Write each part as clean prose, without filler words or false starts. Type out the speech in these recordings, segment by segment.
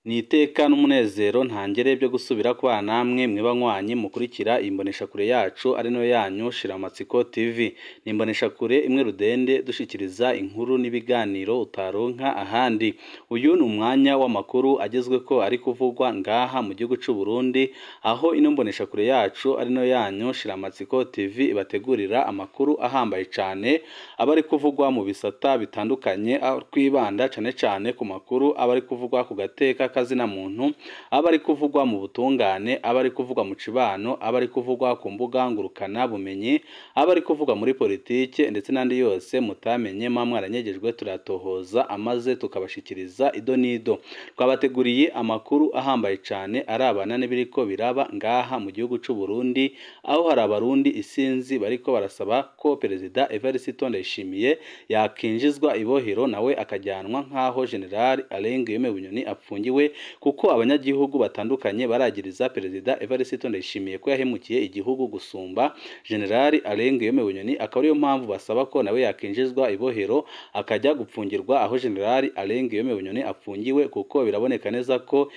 Ni iteka n'umunezero ntangere byo gusubira kubana namwe mwebanywanyi mukurikira imboneshakure yacu ari nayo yanyu Shiramatsiko TV. Ni imboneshakure imwe rudende dushikiriza inkuru n'ibiganiro utaronka ahandi. Uyu ni umwanya w'amakuru agezweko ari kuvugwa ngaha mu gihugu c'u Burundi, aho ino mboneshakure yacu ari nayo yanyu Shiramatsiko TV ibategurira amakuru ahambaye cane aba ari kuvugwa mu bisata bitandukanye, aho twibanda cane cane ku makuru aba ari kuvugwa ku gateka kazina muntu, aba ari kuvugwa mu butungane, aba ari kuvugwa mu cibano, aba ari kuvugwa ku mbuga ngurukana bumenyi, aba ari kuvugwa muri politike ndetse n'andi yose mutamenye mwa mwaranyegejwe, turatohoza amaze tukabashikiriza ido n'ido. Twabateguriye amakuru ahambaye cane arabana n'ibiriko biraba ngaha mu gihugu c'u Burundi, aho hari abarundi isinzi bariko barasaba ko Perezida Evariste Ndayishimiye yakinjizwa ibohero nawe akajyanwa nk'aho General Alain Guillaume Bunyoni apfungiwe, kuko abanyagihugu batandukanye baragiriza Perezida Evariste Ndayishimiye ko yahemukiye igihugu gusumba General Alain Guillaume Bunyoni, akaba ariyo mpamvu basaba ko nawe yakinjizwa ibohero akajya gupfungirwa aho General Alain Guillaume Bunyoni apfungiwe, kuko biraboneka neza ko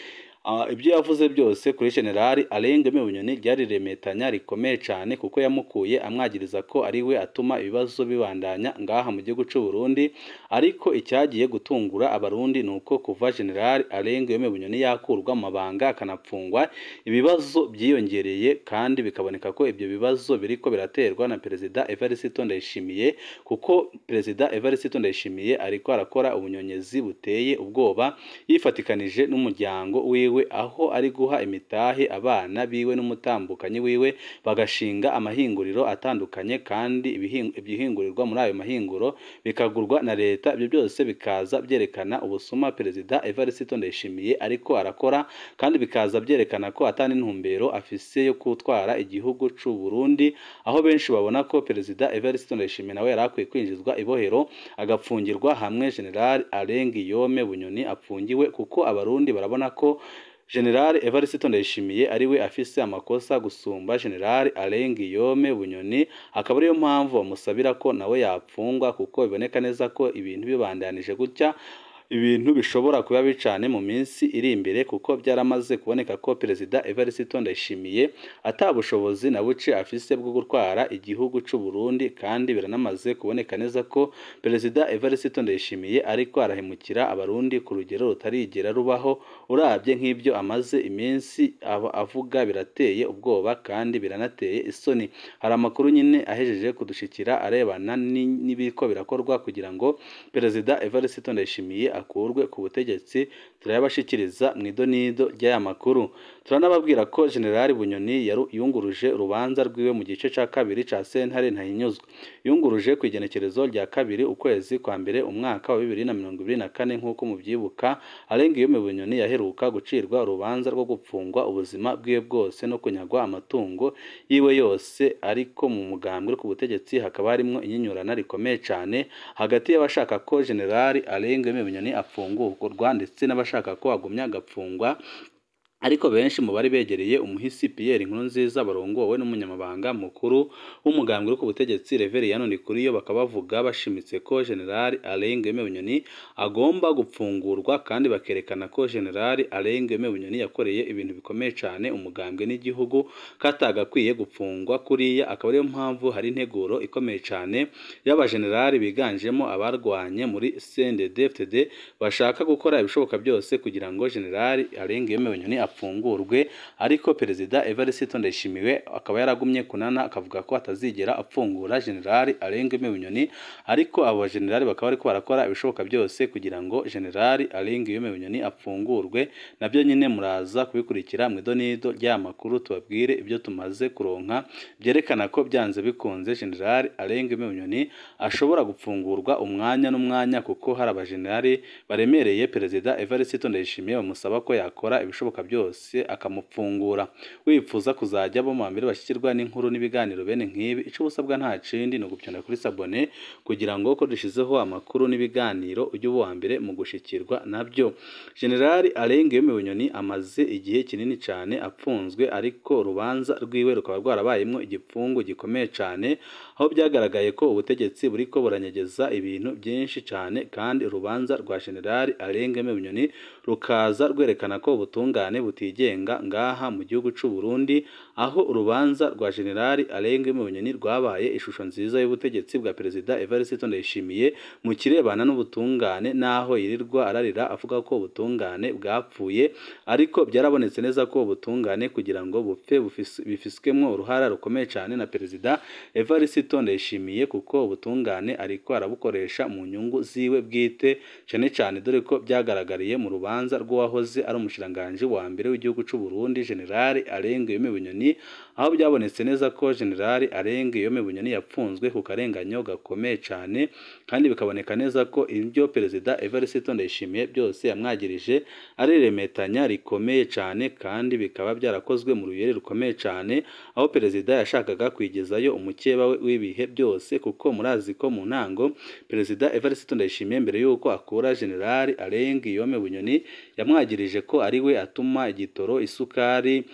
ibyo yavuze byose kuri General Alain Guillaume Bunyoni ryari remetanya rikomeye cane, kuko yamukuye amwagiriza ko ari we atuma ibibazo bibandanya ngaha mu gihugu c'u Burundi. Ariko icyagiye gutungura abarundi nuko kuva General Alain Guillaume Bunyoni yakurwa mu mabanga akanapfungwa, ibibazo byiyongereye kandi bikaboneka ko ibyo bibazo biriko biraterwa na Perezida Evariste Ndayishimiye, kuko Perezida Evariste Ndayishimiye ariko arakora ubunyonyezi buteye ubwoba yifatikanije n'umuryango wiwe, aho ari guha imitahe abana biwe n'umutambukanyi wiwe bagashinga amahinguriro atandukanye, kandi ibihingurirwa muri ayo mahinguro bikagurwa na leta. Ibyo byose bikaza byerekana ubusuma Perezida Evariste Ndayishimiye ariko arakora, kandi bikaza byerekana ko atani intumbero afise yo gutwara igihugu c'u Burundi, aho benshi babona ko Perezida Evariste Ndayishimiye nawe yari akwiye kwinjizwa ibohero agapfungirwa hamwe General Alain Guillaume Bunyoni apfungiwe, kuko abarundi barabona ko General Evariste Ndayishimiye ari we afise amakosa gusumba General Alain Guillaume Bunyoni, akaba ariyo mpamvu bamusabira ko nawe yapfungwa, kuko biboneka neza ko ibintu bibandanije gutya ibintu bishobora kuba bicane mu minsi iri imbere, kuko byaramaze kuboneka ko Perezida Evariste Ndayishimiye atabushobozi na buce afise bwo gutwara igihugu c'u Burundi, kandi biranamaze kuboneka neza ko Perezida Evariste Ndayishimiye ariko arahemukira abarundi ku rugero rutarigera rubaho. Urabye nk'ibyo amaze iminsi avuga birateye ubwoba kandi biranateye isoni. Hari amakuru nyine ahejeje kudushikira arebana n'ibiko birakorwa kugira ngo Perezida Evariste Ndayishimiye akurwe ku butegetsi, turayabashikiriza mu idonido ry'aya makuru. Turanababwira ko General Bunyoni yunguruje urubanza rwiwe mu gice ca kabiri ca sentare ntahinyuzwa. Yunguruje ku igenekerezo rya 2 ukwezi kwa mbere umwaka wa 2024. Nk'uko mubyibuka, Alain Guillaume Bunyoni yaheruka gucirwa urubanza rwo gupfungwa ubuzima bwiwe bwose no kunyagwa amatungo yiwe yose, ariko mu mugambwe ku butegetsi hakaba harimwo inyinyurana rikomeye cane hagati y'abashaka ko General Alain Guillaume Bunyoni afungurwa ndetse n'abashaka ko agumya agapfungwa. Ariko benshi mu bari begereye umuhisi Pierre Nkurunziza barongowe n'umunyamabanga mukuru w'umugambwe ku butegetsi Reverien Ndikuriyo bakabavuga bashimitse ko General Alain Guillaume Bunyoni agomba gupfungurwa, kandi bakerekana ko General Alain Guillaume Bunyoni yakoreye ibintu bikomeye cane umugambwe n'igihugu katagakwiye gupfungwa kuriya. Akaba ariyo mpamvu hari integuro ikomeye cane y'abagenerali biganjemo abarwanye muri CNDD-FDD bashaka gukora ibishoboka byose kugira ngo General Alain Guillaume Bunyoni apfungurwe, ariko Perezida Evariste Ndayishimiye akaba yaragumye kunana akavuga ko atazigera apfungura General Alain Guillaume Bunyoni. Ariko abo generali bakaba ariko barakora ibishoboka byose kugira ngo General Alain Guillaume Bunyoni apfungurwe. Nabyo nyine muraza kubikurikira mu idonido rya makuru, tubabwire ibyo tumaze kuronka byerekana ko byanze bikunze General Alain Guillaume Bunyoni ashobora gupfungurwa umwanya n'umwanya, kuko hari abagenerali baremereye Perezida Evariste Ndayishimiye bamusaba ko yakora ibishoboka byose byose akamupfungura. Wipfuza kuzajya bo mu mbere bashyikirwa n'inkuru n'ibiganiro bene nk'ibi, ico usabwa nta kindi ni ugupyonda kuri sabone kugira ngo ko dushizeho amakuru n'ibiganiro ujye uba uwa mbere mu gushikirwa nabyo. General Alain Guillaume Bunyoni amaze igihe kinini cyane apfunzwe, ariko urubanza rwiwe rukaba rwarabayemo igipfungu gikomeye cyane, aho byagaragaye ko ubutegetsi buriko buranyegeza ibintu byinshi cyane, kandi urubanza rwa General Alain Guillaume Bunyoni rukaza rwerekana ko ubutungane butigenga ngaha mu gihugu c'u Burundi, aho urubanza rwa General Alain Guillaume Bunyoni rwabaye ishusho nziza y'ubutegetsi bwa Perezida Evariste Ndayishimiye mu kirebana n'ubutungane, naho yirirwa ararira avuga ko ubutungane bwapfuye, ariko byarabonetse neza ko ubutungane kugira ngo bupfe bifiskemwo uruhara rukomeye cyane na Perezida Evariste Ndayishimiye, kuko ubutungane ariko arabukoresha mu nyungu ziwe bwite, cyane cyane dore ko byagaragariye mu rubanza rw'uwahoze ari umushikiranganji wa mbere w'igihugu c'u Burundi General Alain Guillaume Bunyoni, aho byabonetse neza ko General Alain Guillaume Bunyoni yapfunzwe ku karenganyo gakomeye cyane, kandi bikaboneka neza ko ibyo Perezida Evariste Ndayishimiye byose yamwagirije ari remetanya rikomeye cyane, kandi bikaba byarakozwe mu ruyeri rukomeye cyane, aho Perezida yashakaga kwigezayo umukeba we w'ibihe byose, kuko murazi ko mu ntango Perezida Evariste Ndayishimiye mbere yuko akura General Alain Guillaume Bunyoni yamwagirije ko ari we atuma igitoro, isukari,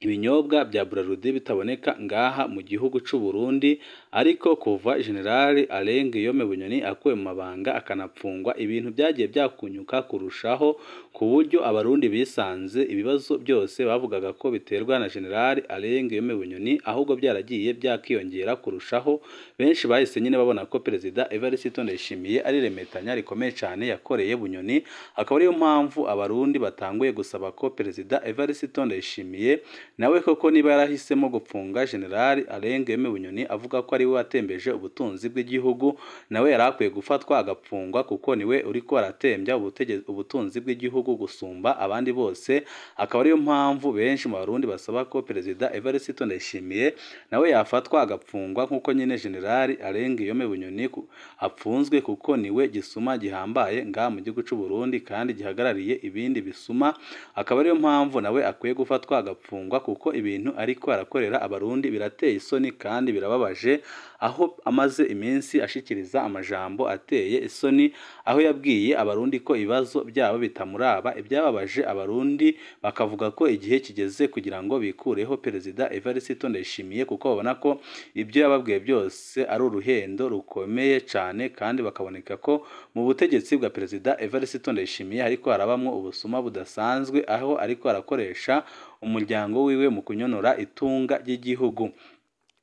ibinyobwa bya Braludi bitaboneka ngaha mu gihugu c'u Burundi, ariko kuva General Alain Guillaume Bunyoni akuwe mu mabanga akanapfungwa, ibintu byagiye byakunyuka kurushaho, ku buryo abarundi bisanze ibibazo byose bavugaga ko biterwa na General Alain Guillaume Bunyoni ahubwo byaragiye byakiyongera kurushaho. Benshi bahise nyine babona ko Perezida Evariste Ndayishimiye ari remetanya rikomeye cyane yakoreye Bunyoni, akaba ariyo mpamvu abarundi batanguye gusaba ko Perezida Evariste Ndayishimiye nawe koko niba yarahisemo gupfunga General Alain Guillaume Bunyoni avuga ko ari we watembeje ubutunzi bw'igihugu, nawe yari akwiye gufatwa agapfungwa, kuko niwe uriko aratembya ubutunzi bw'igihugu gusumba abandi bose. Akaba ariyo mpamvu benshi mu barundi basaba ko Perezida Evariste Ndayishimiye nawe yafatwa agapfungwa nk'uko nyine General Alain Guillaume Bunyoni apfunzwe, kuko niwe gisuma gihambaye ngaha mu gihugu c'u Burundi kandi gihagarariye ibindi bisuma. Akaba ariyo mpamvu nawe akwiye gufatwa agapfungwa, kuko ibintu ariko arakorera abarundi birateye isoni kandi birababaje, aho amaze iminsi ashikiriza amajambo ateye isoni, aho yabwiye abarundi ko ibibazo byabo bitamuraba. Ibyababaje abarundi bakavuga ko igihe kigeze kugira ngo bikureho Perezida Evariste Ndayishimiye, kuko babona ko ibyo yababwiye byose ari uruhendo rukomeye cyane, kandi bakaboneka ko mu butegetsi bwa Perezida Evariste Ndayishimiye ariko harabamwo ubusuma budasanzwe, aho ariko arakoresha umuryango wiwe mu kunyonora itunga ry'igihugu.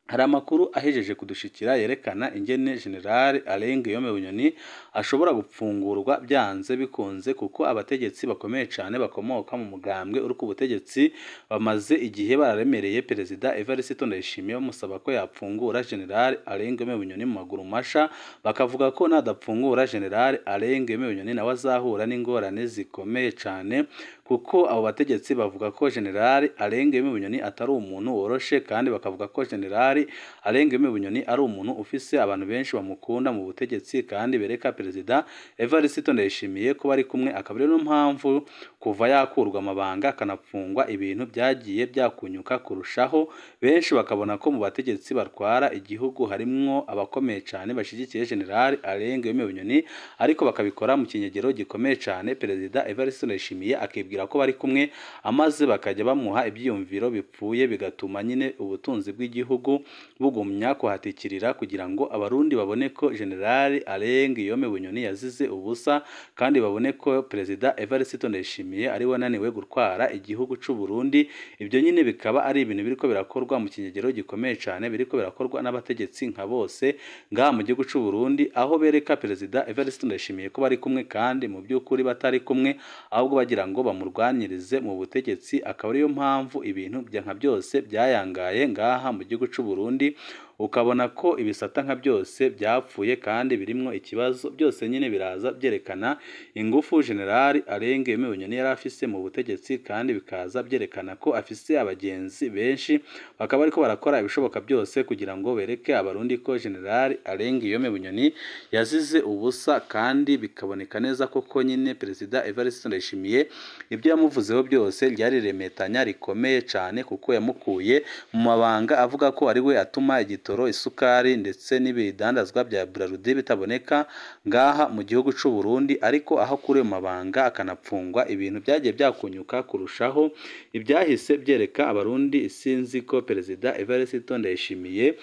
Hari amakuru ahejeje kudushikira yerekana ingene General Alain Guillaume Bunyoni ashobora gupfungurwa byanze bikunze, kuko abategetsi bakomeye cyane bakomoka mu mugambwe uri ku butegetsi bamaze igihe bararemereye Perezida Evariste Ndayishimiye bamusaba ko yapfungura General Alain Guillaume Bunyoni mu maguru masha, bakavuga ko nadapfungura General Alain Guillaume Bunyoni nawe azahura n'ingorane zikomeye cyane, kuko abo bategetsi bavuga ko General Alain Guillaume Bunyoni atari umuntu woroshe, kandi bakavuga ko General Alain Guillaume Bunyoni ari umuntu ufise abantu benshi bamukunda mu butegetsi, kandi bereka Perezida Evariste Ndayishimiye ko bari kumwe. Akaba ariyo mpamvu kuva yakurwa amabanga akanapfungwa ibintu byagiye byakunyuka kurushaho, benshi bakabona ko mu bategetsi batwara igihugu harimwo abakomeye cyane bashyigikiye General Alain Guillaume Bunyoni, ariko bakabikora mu kinyegero gikomeye cyane. Perezida Evariste Ndayishimiye akibwira ko bari kumwe, amaze bakajya bamuha ibyiyumviro bipfuye, bigatuma nyine ubutunzi bw'igihugu bugumya kuhatikirira, kugira ngo abarundi babone ko General Alain Guillaume Bunyoni yazize ubusa, kandi babone ko Perezida Evariste Ndayishimiye ari we wananiwe gutwara igihugu c'u Burundi. Ibyo nyine bikaba ari ibintu biriko birakorwa mu kinyegero gikomeye cyane, biriko birakorwa n'abategetsi nka bose ngaha mu gihugu c'u Burundi, aho bereka Perezida Evariste Ndayishimiye ko bari kumwe, kandi mu by'ukuri batari kumwe, ahubwo bagira ngo bamurwanyirize mu butegetsi. Akaba ariyo mpamvu ibintu bya nka byose byayangaye ngaha mu gihugu c'u Burundi. Burundi, ukabona ko ibisata nka byose byapfuye kandi birimwo ikibazo. Byose nyine biraza byerekana ingufu General Alain Guillaume Bunyoni yari afise mu butegetsi, kandi bikaza byerekana ko afise abagenzi benshi, bakaba bariko barakora ibishoboka byose kugira ngo bereke abarundi ko General Alain Guillaume Bunyoni yazize ubusa, kandi bikaboneka neza koko nyine Perezida Evariste Ndayishimiye ibyo yamuvuzeho byose ryari remetanya rikomeye cyane, kuko yamukuye mu mabanga avuga ko ari we atuma igitoro, isukari ndetse n'ibidandazwa bya Braludi bitaboneka ngaha mu gihugu c'u Burundi, ariko aho akuriye mu mabanga akanapfungwa, ibintu byagiye byakunyuka kurushaho. Ibyahise byereka abarundi isinzi ko Perezida Evariste Ndayishimiye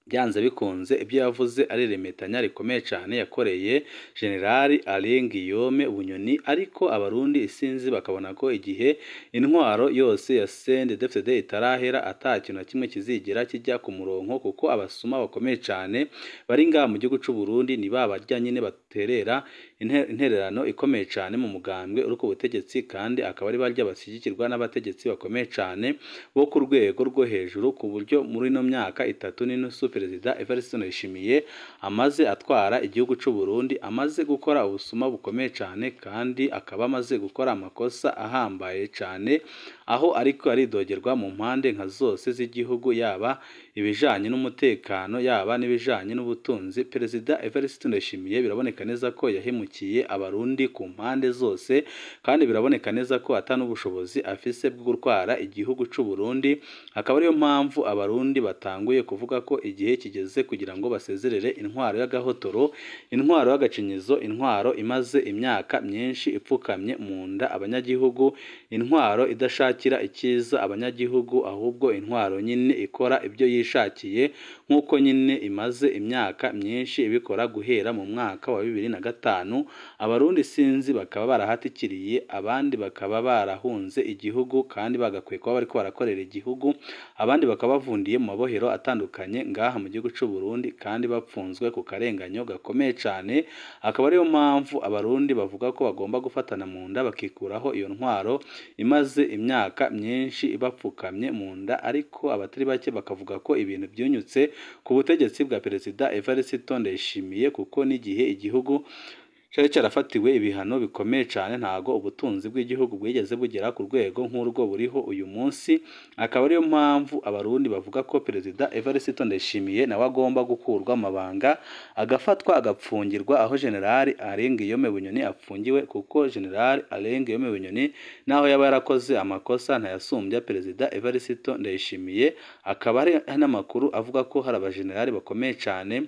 byanze bikunze ibyo yavuze ari remetanya rikomeye cyane yakoreye General Alain Guillaume Bunyoni, ariko abarundi isinzi bakabona ko igihe intwaro yose ya CNDD-FDD itarahera ata kintu na kimwe kizigera kijya ku murongo, kuko abasuma bakomeye cyane bari ngaha mu gihugu c'u Burundi ni ba barya nyine baterera intererano ikomeye cyane mu mugambwe uri ku butegetsi, kandi akaba ari barya bashyigikirwa n'abategetsi bakomeye cyane bo ku rwego rwo hejuru, ku buryo muri ino myaka 3.5 Perezida Evariste Ndayishimiye amaze atwara igihugu c'u Burundi, amaze gukora ubusuma bukomeye cyane, kandi akaba amaze gukora amakosa ahambaye cyane, aho ariko aridogerwa mu mpande nka zose z'igihugu, yaba ibijanye n'umutekano, yaba n'ibijanye n'ubutunzi. Perezida Evariste Ndayishimiye biraboneka neza ko yahemukiye abarundi ku mpande zose, kandi biraboneka neza ko ata n'ubushobozi afise bwo gutwara igihugu c'u Burundi, akaba ariyo mpamvu abarundi batanguye kuvuga ko igihe kigeze kugira ngo basezerere intwaro y'agahotoro, intwaro y'agacinyizo, intwaro imaze imyaka myinshi ipfukamye mu nda abanyagihugu, intwaro idashakira icyiza abanyagihugu, ahubwo intwaro nyine ikora ibyo yishakiye nk'uko nyine imaze imyaka myinshi ibikora guhera mu mwaka wa 2005. Abarundi sinzi bakaba barahatikiriye, abandi bakaba barahunze igihugu kandi bagakwiye kuba bariko barakorera igihugu, abandi bakaba bavundiye mu mabohero atandukanye ngaha mu gihugu c'u Burundi, kandi bapfunzwe ku karenganyo gakomeye cyane. Akaba ariyo mpamvu abarundi bavuga ko bagomba gufatana mu nda bakikuraho iyo ntwaro imaze imyaka myinshi ibapfukamye mu nda, ariko abatari bake bakavuga ko ibintu byunyutse ku butegetsi bwa Perezida Evariste Ndayishimiye, kuko n'igihe igihugu cyari cyarafatiwe ibihano bikomeye cyane ntago ubutunzi bw'igihugu bwigeze bugera ku rwego nk'urwo buriho uyu munsi. Akaba ariyo mpamvu abarundi bavuga ko Perezida Evariste Ndayishimiye nawe agomba gukurwa amabanga, agafatwa agapfungirwa aho General Alain Guillaume Bunyoni apfungiwe, kuko General Alain Guillaume Bunyoni naho yaba yarakoze amakosa ntayasumbya Perezida Evariste Ndayishimiye. Akaba ari n'amakuru avuga ko hari abajenerali bakomeye cyane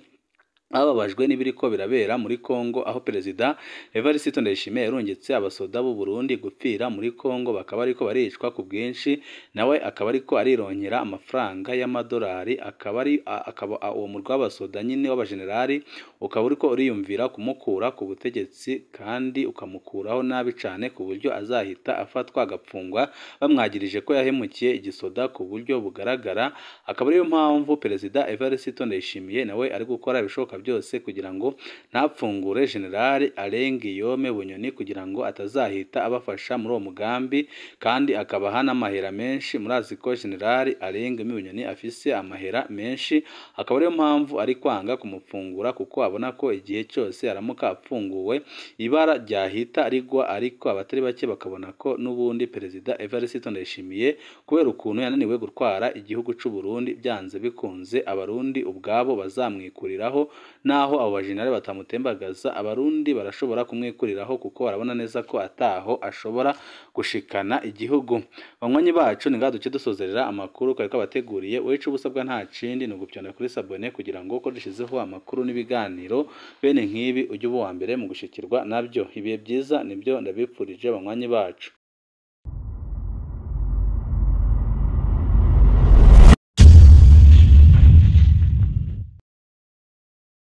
bababajwe n'ibiriko birabera muri Kongo, aho Perezida Evariste Ndayishimiye yarungitse abasoda b'u Burundi gupfira muri Kongo, bakaba ariko baricwa ku bwinshi, nawe akaba ariko arironkera amafaranga y'amadolari, akaba ari akaba uwo murwi w'abasoda nyine w'abajenerali ukaba uriko uriyumvira kumukura ku butegetsi, kandi ukamukuraho nabi cyane ku buryo azahita afatwa agapfungwa bamwagirije ko yahemukiye igisoda ku buryo bugaragara. Akaba ariyo mpamvu Perezida Evariste Ndayishimiye nawe ari gukora ibishoboka byose kugira ngo ntapfungure General Alain Guillaume Bunyoni, kugira ngo atazahita abafasha muri uwo mugambi, kandi akabaha n'amahera menshi. Murazi ko General Alain Guillaume Bunyoni afise amahera menshi, akaba ariyo mpamvu ari kwanga kumupfungura, kuko abona ko igihe cyose aramuka apfunguwe ibara ryahita rigwa. Ariko abatari bake bakabona ko n'ubundi Perezida Evariste Ndayishimiye kubera ukuntu yananiwe gutwara igihugu c'u Burundi, byanze bikunze abarundi ubwabo bazamwikuriraho, naho abo bajenerali batamutembagaza abarundi barashobora kumwikuriraho, kuko barabona neza ko ataho ashobora gushikana igihugu. Banywanyi bacu, ni ngaha duce dusozerera amakuru twari twabateguriye. Wewe ubusabwa nta kindi ni ugupyonda kuri sabone kugira ngo uko dushizeho amakuru n'ibiganiro bene nk'ibi ujye uba uwa mbere mu gushikirwa nabyo. Ibihe byiza nibyo ndabipfurije banywanyi bacu.